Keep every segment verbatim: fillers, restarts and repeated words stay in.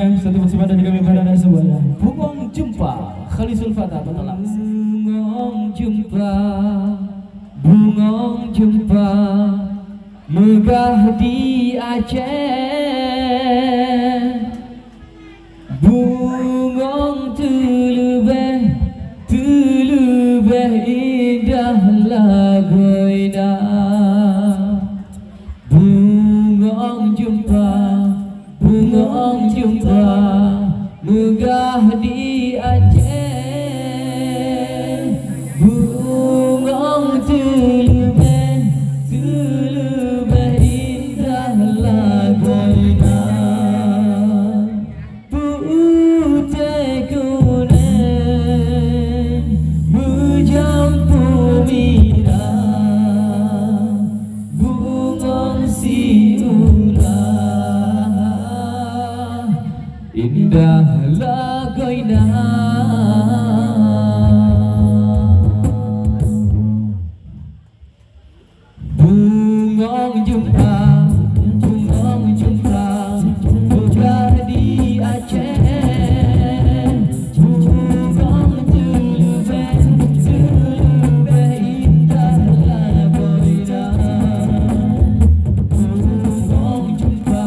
Satu persembahan dari kami kepada anak semuanya. Bungong Jeumpa, Khalisul Fata, Petalang. Bungong Jeumpa, Bungong Jeumpa, meugah di Aceh. Bungong teuleubeh, teuleubeh indah lagoina. Bungong Jeumpa, Bungong Jeumpa, meugah di Aceh. Bungong teuleubeh, teuleubeh indah lagoina. Putéh kuneng meujampu mirah, bungong siulah indah lagoina. Bungong Jeumpa, Bungong Jeumpa, meugah di Aceh. Bungong teuleubeh, teuleubeh indah lagoina. Bungong Jeumpa,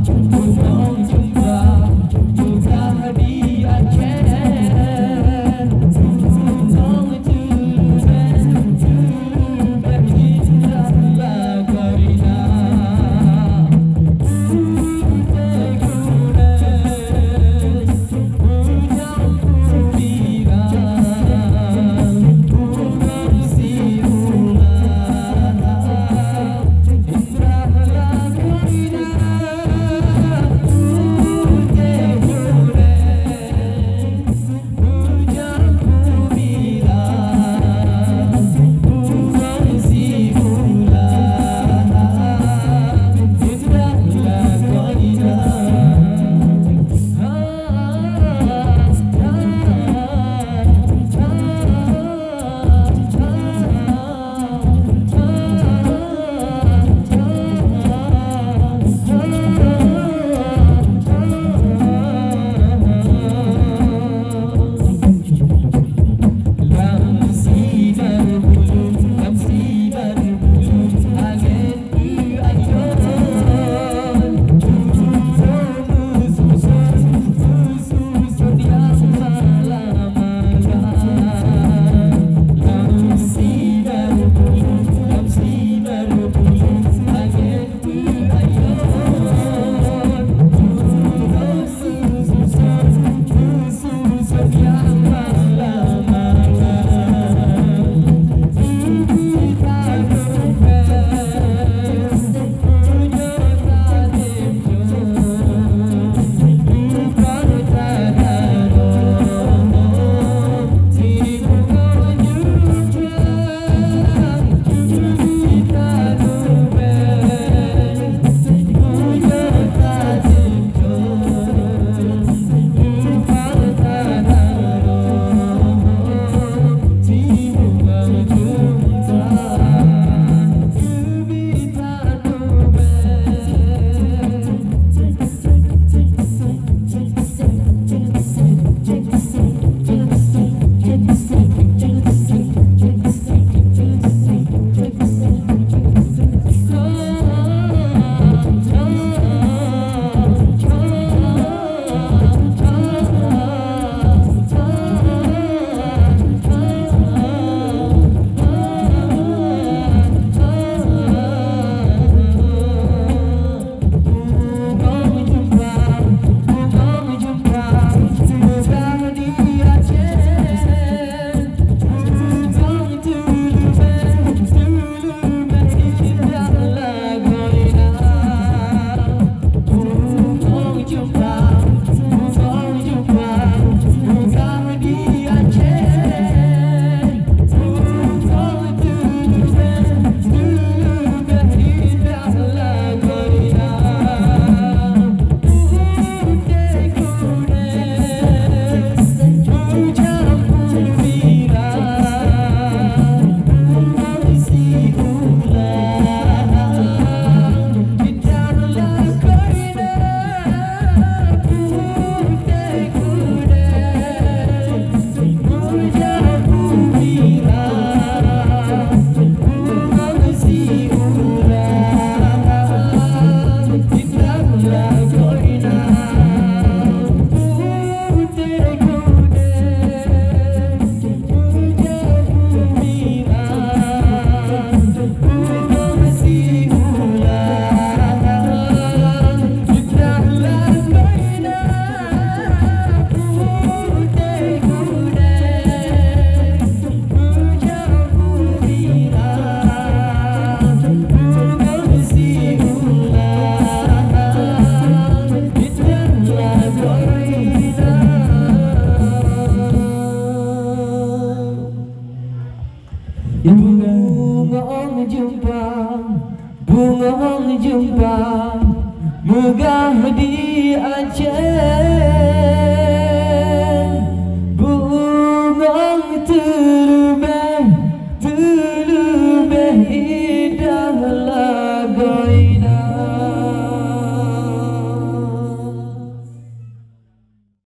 Bungong Jeumpa, meugah Bungong jeumpa, bungong jeumpa, meugah di Aceh. Bungong teuleubeh, teuleubeh